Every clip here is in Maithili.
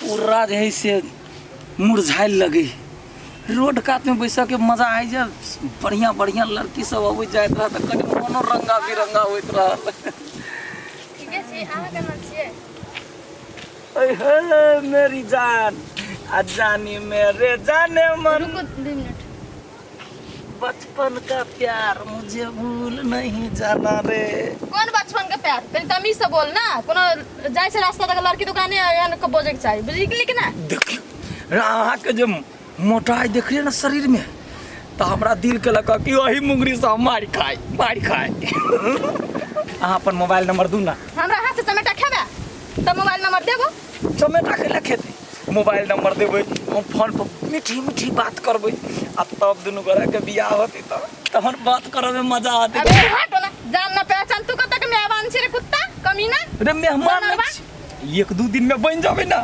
पूरा जे है से मुरझायल लगै है। रोड कातमे बैसऽके मजा आइ जाय, बढ़िआँ बढ़िआँ लड़की सब अबैत जाइत रहल तऽ कनि मोनो रंगा बिरंगा होइत रहल। ठीके छी, अहाँ केना छियै? अय हे मेरी जान आ जानी मेरे जाने मन, रुकू 2 मिनट। बचपन का प्यार मुझे भूल नहीं जाना रे। कोन बचपन के प्यार? तनी तमीज से बोल ना। कोनो जाइ छै रास्ता तक लड़की दुकान एहन के बजै के चाही, बुझि गेली कि ना? देखियौ अहाँके जे मोटाइ देखलियै ने शरीर में, तऽ हमरा दिल केलक कि ओही मुंगरी से हम मारि खाइ मारि खाइ। अहाँ अपन मोबाइल नंबर दू ना। हमरा हाथ से चमेटा खेबे तऽ मोबाइल नंबर देबो। चमेटा के खेतै? मोबाइल नंबर देबै, हम फोन पर मीठी मीठी बात करबै आ तब दुनू गोरा के बियाह होतै, तब तहन बात करऽ में मजा आते। अबे हट ना, जान ना पहचान, तू कतऽ के मेहमान छी रे कुत्ता कमीना? रे मेहमान बनरबा? नहि छी। एक दू दिन में बनि जेबै ना।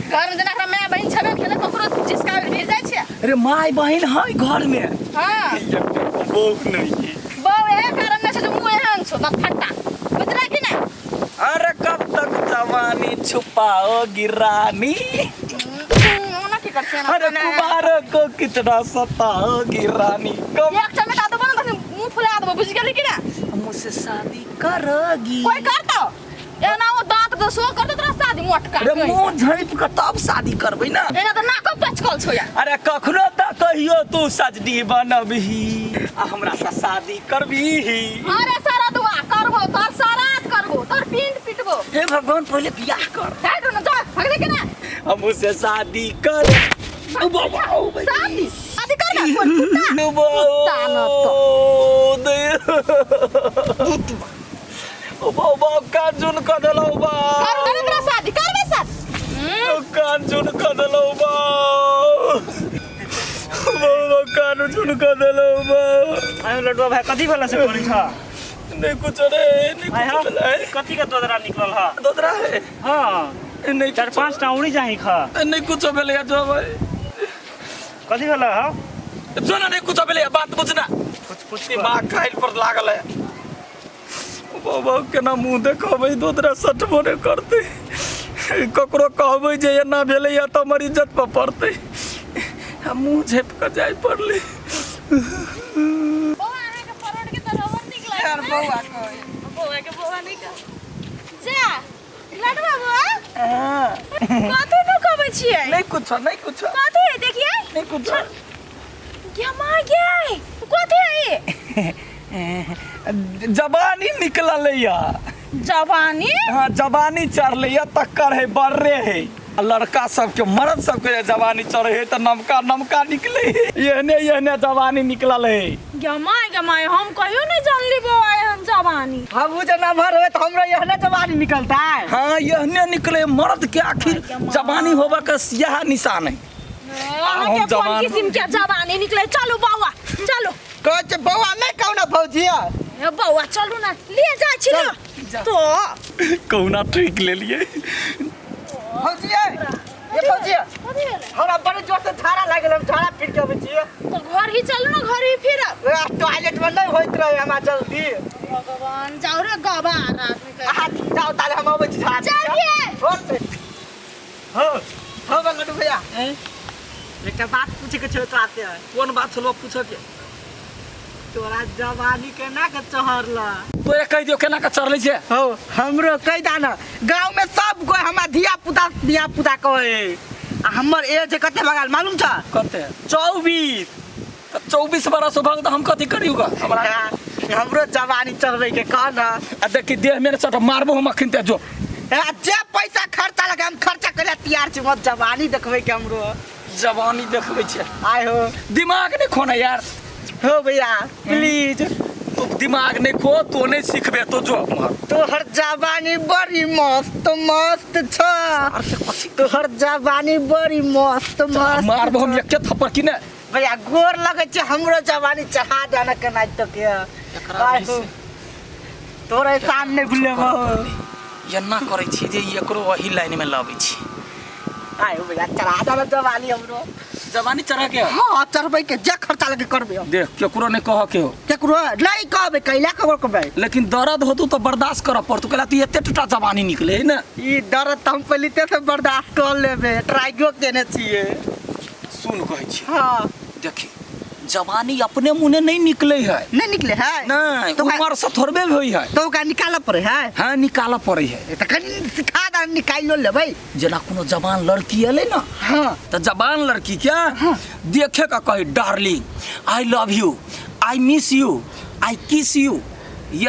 घर में जेना एकरा माय बहिन छेबे खेले ककरो जिसका भिड़ जाइ छै। अरे माय बहिन है घर में। हाँ। बहू नहीं है। बहू एहे कारण नहि छै जे मुँह एहन छौ तऽ फट्टा, बुझला कि नहि? अरे कब तक जवानी छुपाओगी रानी? ओना की कर छै? अरे कुमार को कितना सताओगी रानी, कब एक चमेटा देबो ने तखन मुँह फुला देबो, बुझि गेली कि नहि? मुझसे शादी करोगी? कोई करतो एना ओ दांत दो सो करतो तोरा शादी मोटका। अरे मुंह झाँपि कऽ तब शादी करबै ना। एना तऽ नाको पचकल छौ यार। अरे कखनो तऽ कहियो तू सजनी बनबही आ हमरा से शादी करबीही। अरे सारा दुआ करबो, तोर सारा करबो, तोर पिंड पिटबो। हे भगवान, पहले बियाह कर। हट ना, जा भगले के ना। हम उससे शादी कर। ओ बाबा, ओ भाई। शादी शादी कर ना कोन कुत्ता कुत्ता न तो। ओ बाबा, कान जुन कऽ देलौ बा। कर कर तोरा शादी करबे शादी। कान जुन कऽ देलौ बा, बाबा, कान जुन कऽ देलौ बा। आयो लडुआ भाइ, कथी भेला से करै छ? नहीं कुछ रे, नहीं आय कुछ भेलै। कथी के दोदरा निकलल ह? दोदरा है। हाँ। नहीं। चार पाँच टा उड़ी जाही ख। नहीं कुछ भेलै जो भाई। कथी भेला ह? जो ना, नहीं कुछ भेलै, बात बुझना। कुछ कुछ दिमाग खाइल पर लागल है। बाबा, केना मुँह देखबै? दोदरा सटबो नहि करतै। ककरो कहबै जे एना भेलैया तऽ हमर इज्जत पर पड़तै आ मुँह झाँपि कऽ जाय पड़लै। बौआ, अहाँके परोड़ के तऽ रबर निक लागै यार बौआ कहे। बौआ के बौआ नहीं कह जा लडुआ बौआ। कथी नुकबै छियै? नहीं कुछ, नहीं कुछ। कथी है, देखिए। नहीं कुछ। गे माय गे, कथी है? जवानी निकलल या। जवानी? हाँ, जवानी चढ़ले या, तक्कर है, बर्रे है। आ लड़का सबके, मर्द सबके जे जवानी चढ़े है तऽ नमका नमका निकले है। एहने एहने जवानी निकलल है। गे माय गे माय, हम कहियो नहीं जानली बौआ एहन जवानी। हमहूँ जे नमहर होबे तऽ हमरो एहने जवानी निकलतै। हाँ, एहने निकले मर्द के। आखिर जवानी होबे के यह निशान है। अहाँके हम कोन जवान किसिम के जवानी निकले? चलू बौआ, चलू। कहै छै बौआ नहि कहू ने भौजी। ए बौआ, चलू ना, ले जाइ छी ना तो। कहुना ठोकि लेलिए। भौजी, ये भौजी। कथी भेलै? हमरा बड़ी जोर से झाड़ा लागल, हम झाड़ा फिर के अबै छियै। तऽ घर ही चलू ना, घर ही फिरब। टॉयलेट में नहीं होइत रहे हमरा जल्दी। भगवान, जाऊ रे गवार आदमी के। अहाँ जाओ ताले, हम अबै छी झाड़ा। चलिए। होते हो हो बा लड्डू भैया, एकटा बात पूछे के छौ तोरा से। कोन बात छलो पूछऽ के? तोरा जवानी केना के चढ़ल? तोरे कहि दियौ केना के चढ़लै छै। हो, हमरो कहि दा न। गाँव में सब कोई हमरा धिया पुता धिया पुता कहे आ हमर एज कते भऽ गेल मालूम छ? कते? 24। तऽ 24 बरस भऽ गेल तऽ हम कथी करियौ ग हमरा? हाँ, हमरो जवानी चढ़बै के कह न। आ देखी, देह में चट मारबो हम अखन ते जो। ए, जे पैसा खर्चा लगे हम खर्चा करे तैयार छी, मोर जवानी देखबै के हमरो। जवानी देखबै छै? आय हो। दिमाग नहीं खोना यार। हो भैया, प्लीज। तू दिमाग नहीं खो, तो नहीं सीखबे तो जो उम्हर। तोहर जवानी बड़ी मस्त मस्त छ। अरे कथी? तोहर जवानी बड़ी मस्त मस्त। मारबो हम एके थप्पड़ की ने। भैया, गोर लगै छै, हमरो जवानी चढ़ा देना केना तो के। आय हो, तोरे सामने भूलेबो। एना करै छी जे एकरो वही लाइन में लबै छी। आय हो भैया, चढ़ा देना जवानी हमरो। जवानी चढ़ा के हाँ चढ़बै के जे खर्चा लगे करबै हम। देख केकरो नहीं कह के हो केकरो नहीं कहबै कैला ककरो कहबै लेकिन दर्द होतौ तो बर्दाश्त करऽ पड़तौ कैला तू एते टूटा जवानी निकले है ना ई दर्द तऽ हम पहिले से बर्दाश्त कर लेबै ट्राइयो केने छियै सुन कहै छी हाँ देखी जवानी अपने मुने नहीं निकले है नहीं निकले है नहीं तो उम्र से थोड़बे होई है तो ओकरा निकालऽ पड़े है हाँ निकालऽ पड़े है तऽ कनि सिखा दे निकालियो लेबै जेना कोनो जवान लड़की एलै ना हाँ तऽ जवान लड़की क्या देखे का कही darling I love you I miss you I kiss you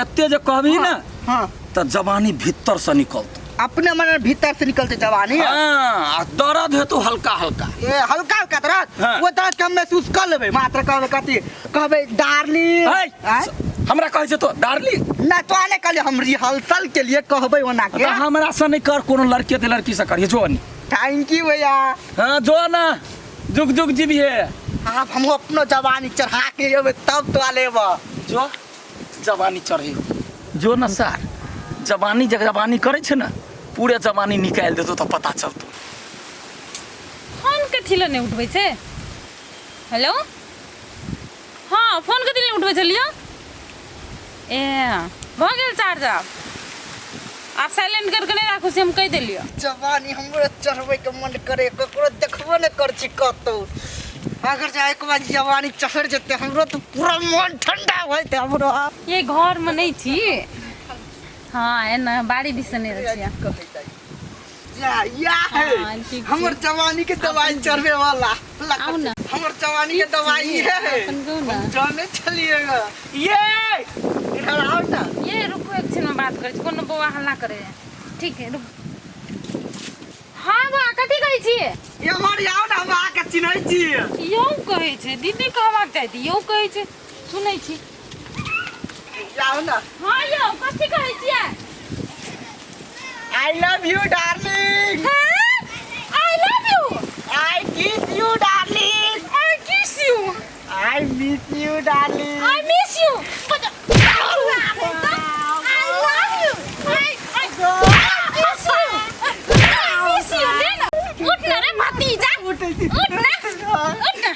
एते जे कहबी ना हाँ तऽ जवानी भीतर से निकलतौ अपने मन भीतर से निकलते जवानी हाँ आ दर्द हेतौ हल्का हल्का ए हल्का हल्का दर्द हाँ। वो दर्द के हम महसूस कर लेबै मात्र कहबै कथी कहबै डार्लिंग है आँय? हमरा कहै छै तो डार्लिंग ना तो आने कहलियै हम रिहर्सल के लिए कहबै ओना के तऽ हमरा से नहीं कर कोनो लड़की ते लड़की से करिए जो नहीं thank you भैया हाँ जो ना जुग जुग जीविए आप हम अपनो जवानी चढ़ा के अयबै तब तो लेब जो जवानी चढ़े जो ना सर जवानी जब जवानी करे छै ना पूरे जवानी निकालि देतो तऽ पता चलतो फोन कथी लए नहि उठबै छै हेलो हँ फोन कथी लए नहि उठबै छलियै ए भऽ गेल चार्ज आब आब साइलेंट करके नहि राखू से हम कहि देलियै जवानी हमरो चढ़बै के मन करे ककरो देखबो नहि कर छी कतौ अगर जे एक बार जवानी चढ़ जेतै हमरो तऽ पूरा मन ठंडा होइतै हमरो ये घरमे नहि छी हँ एना बाड़ी दिस नहि रहै छियै या या है हाँ, ठीक छै। हमर जवानी के दवाई चढ़बे वाला आउ ना। हमर जवानी के दवाई है अपन कहू ना। हम जाने चलिएगा ये इधर आओ ना ये रुकू एक क्षण में बात करै छी कोनो बौआ हल्ला करे ठीक है रुक हाँ बौआ कथी कहै छियै ये हमर आओ ना हम आके चिन्है छी यौ कहै छै दीदी कहबाक चाही यौ कहै छै सुनै छी आओ ना हाँ यौ कथी कहै छियै I love you darling I love you I kiss you darling I kiss you I miss you darling I miss you I love you I I kiss you I miss you ले ना उठ ना रे भतीजा उठ ना उठ ना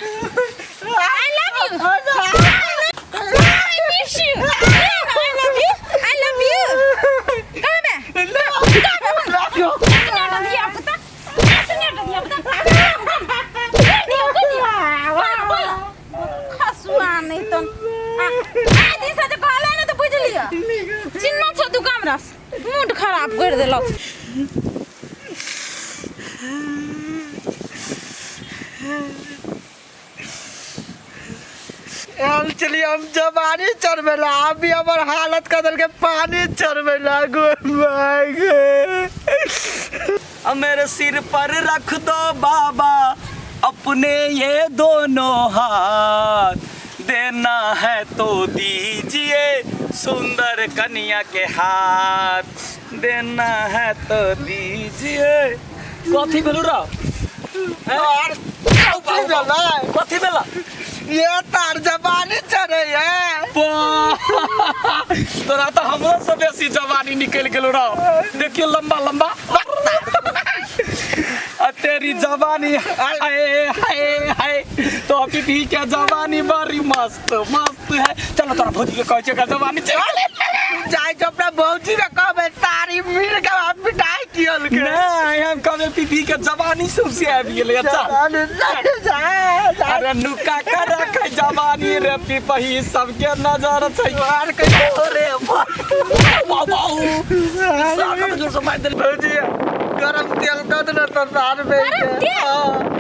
I love you I miss you I love you I love you कहाँ बे खसुआ नहीं तो आइ दिन से कहले ने तो बुझ लियो चिन्ना छौ तू कामरस मूड खराब कर देलक एल चलिए हम जवानी चढ़बे ला अभी हमर हालत कदल के पानी चढ़बे लागो अब मेरे सिर पर रख दो बाबा अपने ये दोनों हाथ देना है तो दीजिए सुंदर कन्या के हाथ देना है तो दीजिए कथी भेलू रो और कथी भेलै कथी भेला ये तार जवानी चढ़ै है तोरा तऽ हमरो से बेसी जवानी निकलि गेलो रौ देखियो लंबा लंबा आ तेरी जवानी हाय हाय हाय तो अभी भी के जवानी बड़ी मस्त मस्त है चलो तोरा भौजी के कहै छै एकर जवानी चल जाइ छै अपना भौजी के कहबै सारी मिल के हम पिटाई कियल के नहीं हम कहबै पीपी के जवानी सबसे आबि गेलै अच्छा जवानी नहीं जाए जाए अरे नुका के रखे जवानी रे पिपही सबके नजर छै मार के अरे वाह वाह साका जोर से मार देल भौजी गरम तेल दऽ देना तो सार में गरम तेल? हाँ।